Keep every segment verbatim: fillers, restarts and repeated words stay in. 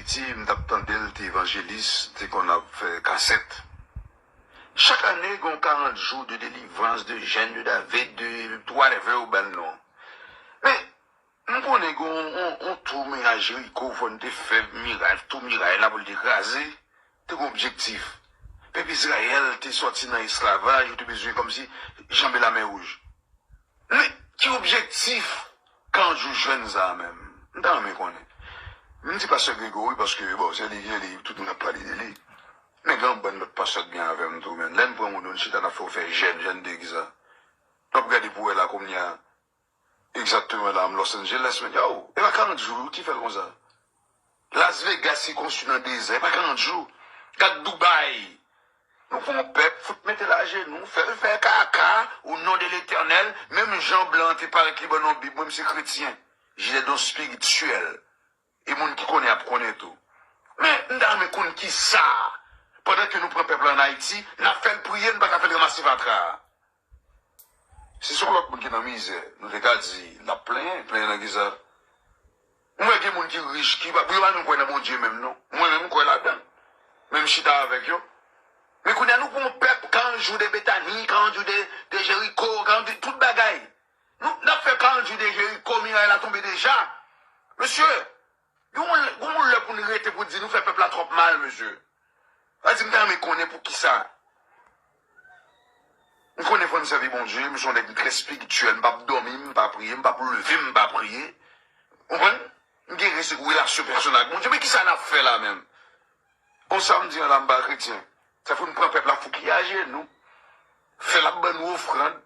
Ayiti, m t ap tande l, te evanjelis, te konn ap fè kasèt. Chak ane, gen yon karant jou de delivrans, de jèn de David, de whatever yo ba l non. Men, m konnen gen yon, yon, yon tou miray Jeriko, fò n te fè miray, tou miray la pou l te kraze, te gen objektif. Pèp Izrayèl te sòti nan esklavaj, yo te bezwen kòmsi janbe Lamè Wouj. Men, ki objektif karant jou jèn sa a menm? M ta renmen konnen. M di pastè Gregory paske, bon, se li ki li, tout moun ap pale de li. Men gen yon bann lòt pastè k byen avè m tou, men lè n pran moun yo, n chita, n ap fè yo fè jèn, jèn de kisa? N ap gade pou wè la kounye a, egzakteman la, m Los Angeles, men yo, e pa karant jou ki fè l konsa. Las Vegas ki konstwi nan dezè, e pa karant jou. Gad Dubai. Nou pran pèp, fout mete l ajenou, fè l fè kaka, o non de Letènèl, menm jan blan te parèt li ban nou Bib, mwen m se kretyen. Jilè don espirityèl. E moun ki konnen ap konnen tou. Men, m ta renmen konn kisa, pandan ke nou pran pèp la ann Ayiti, n ap fè l priye, n pa ka fè l ranmase fatra a. Si se yon lòt moun ki nan mizè, nou te ka di, l ap plenyen, plenyen nan kisa? Mwen gen moun ki rich, ki pa, yo pa menm kwè nan Bondye menm non. Mwen menm m kwè ladan. Men m chita avèk yo. Men kounye a nou pran yon pèp karant jou de Betani, karant jou de, de Jeriko, karant jou de tout bagay. Nou, n ap fè karant jou de Jeriko, miray la tonbe deja. Mesye, gen yon, gen yon lè pou n rete pou di nou fè pèp la twòp mal, mesye. Sa di m ta renmen konnen poukisa. M konnen fò n sèvi Bondye, m se yon nèg trè espirityèl, m p ap dòmi, m p ap priye, m p ap leve, m p ap priye. Konprann? M gen rese-, relasyon pèsonèl ak Bondye, men kisa n ap fè la menm? Bon, sa m di an la, m pa kretyen. Sa fè n pran pèp la fout li ajenou. Fè l ap ban nou ofrann.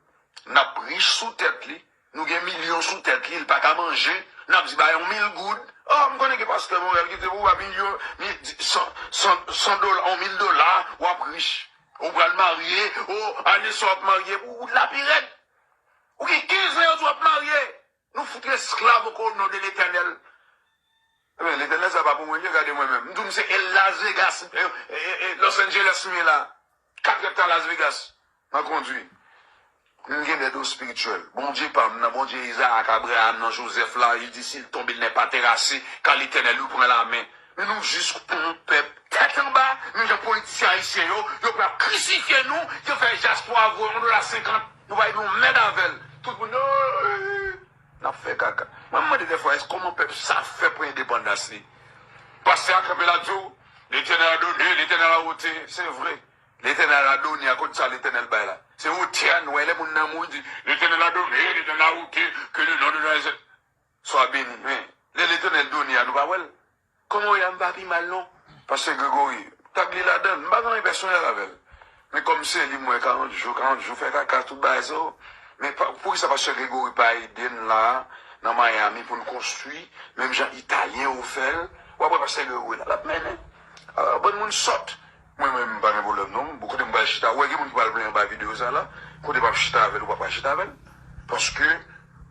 N ap rich sou tèt li. Nou gen milyon sou tèt li, li pa ka manje. N ap di ba yon mil goud. Oh, m konnen gen pastè Montréal ki te pou ba milyon, mi-, di-, san, san, san dola, yon mil dola, w ap rich. Ou pral marye, oh, ane sa w ap marye, ou, ou lapirèd. Ou gen kenz an yo di w ap marye. Nou fout esklav o non de Letènèl. Ebyen, Letènèl sa pa pou mwen, gade mwen menm. M di w m se Las Vegas, e, e, e, Los Angeles m ye la. Kat èt ta Las Vegas. M a kondwi. M gen dèdo espirityèl. Bondye pa m nan, Bondye Izaak, Abraram nan, Jozèf la, li di si l tonbe, l n'est pas terrassé, car l'Éternel lui prend la main. Men nou jis pou yon pèp tèt anba, menm jan politisyen ayisyen yo, yo pral krisifye nou, yo fè dyaspora voye yon dola senkant, nou pa gen yon mèd avè l. Tout moun, n ap fè kaka. Mwen, m mande dèfwa, èske kòman pèp sa fè pran endepandans li? Pastè a kanpe la di w, L'Éternel a donné, l'Éternel a ôté. Se vre. Letènèl a done a kote sa Letènèl bay la. Se otè a, nou wè lè moun nan mouri, di, Letènèl a done, Letènèl a ote, ke le non de Letènèl swa beni. Men, lè Letènèl done a, nou pa wè l. Kòman w ye a, m pa pi mal non. Pastè Gregory, tag li ladan l, m pa gen anyen pèsonèl avè l. Men kòm se li, m wè karant jou, karant jou fè kaka, tout bagay sa yo. Men pa, poukisa Pastè Gregory pa ede n la, nan Miami, pou n konstwi, menm jan Italyen yo fè l? W ap wè Pastè Gregory la, l ap mennen. Ah, bann moun sòt. Mwen menm, m pa gen pwoblèm non. Bon, kote m pral chita, ou wè gen moun ki pral plenyen anba videyo sa la. Kote m ap chita avè l, ou pa pral chita avè l. Paske,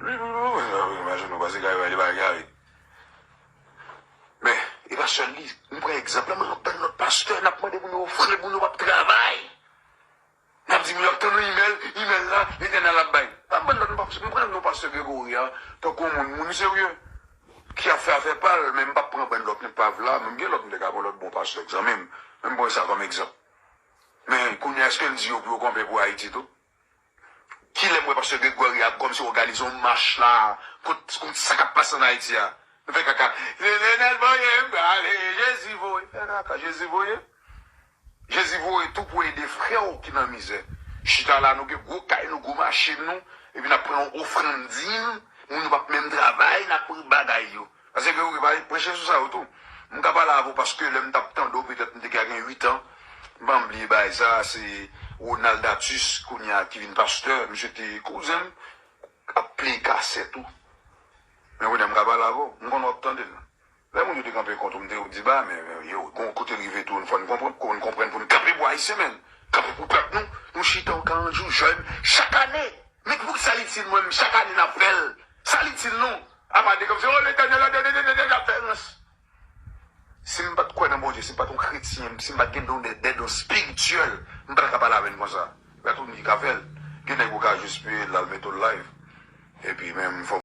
imajine w pase kare, li pa kare. Men, e pa sèl li. M pran egzanp la, men anpil lòt pastè, n ap mande moun yo ofrann, moun yo p ap travay. N ap di moun yo ap tann yon imèl, imèl la, Letènèl ap bay. Anpil lòt, m pa, m pran non pastè Gregory a, tankou yon moun, moun serye, ki ap fè afè pa l, men m p ap pran bann lòt epav la, men m gen lòt, m te ka pran lòt bon pastè, zanmi m, men m pran sa kòm egzanp. Men, kounye a, èske l di yo pou yo kanpe pou Ayiti tou? Kilè m wè pastè Gregory ap kòmsi òganize yon mach la kont, kont sa k ap pase ann Ayiti a? Nou fè kaka. Letènèl voye m prale, Jezi voye. Fè kaka, Jezi voye. Jezi voye tou pou ede frè w ki nan mizè. Chita la, nou gen gwo kay nou, gwo machin nou, epi n ap pran yon ofrann dim, moun yo p ap menm travay, n ap pran bagay yo. Pastè Gregory, pa preche sou sa yo tou. M ka pale avè w paske lè m t ap tande w, petèt m te ka gen uit an. M pa bliye bagay sa, se Ronald Datus, kounye a ki vin pastè, misye te kouzen m, ap pleye kasèt ou. Men kounye a m ka pale avè w, m konnen w ap tande l. Lè moun yo te kanpe kont ou, m te di ba, men, men yo, gon kote l rive tou, fò n konprann, fò n konprann pou n kanpe pou Ayisyen, men. Kanpe pou pèp nou, nou chita yon karant jou jèn, chak ane. Men poukisa l itil mwen, chak ane n ap fè l? Sa l itil nou? Apa de kòmsi, oh, Letènèl, Letènèl, Letènèl, n ap fè rans. Si m pa t kwè nan Bondye, si m pa t yon kretyen, si m pa t gen don de, de don espirityèl, m pa t ka pale avè n konsa. Gade tout moun ki ka fè l. Gen nèg ou ka jis peye l, l al mete w live. Epi menm fò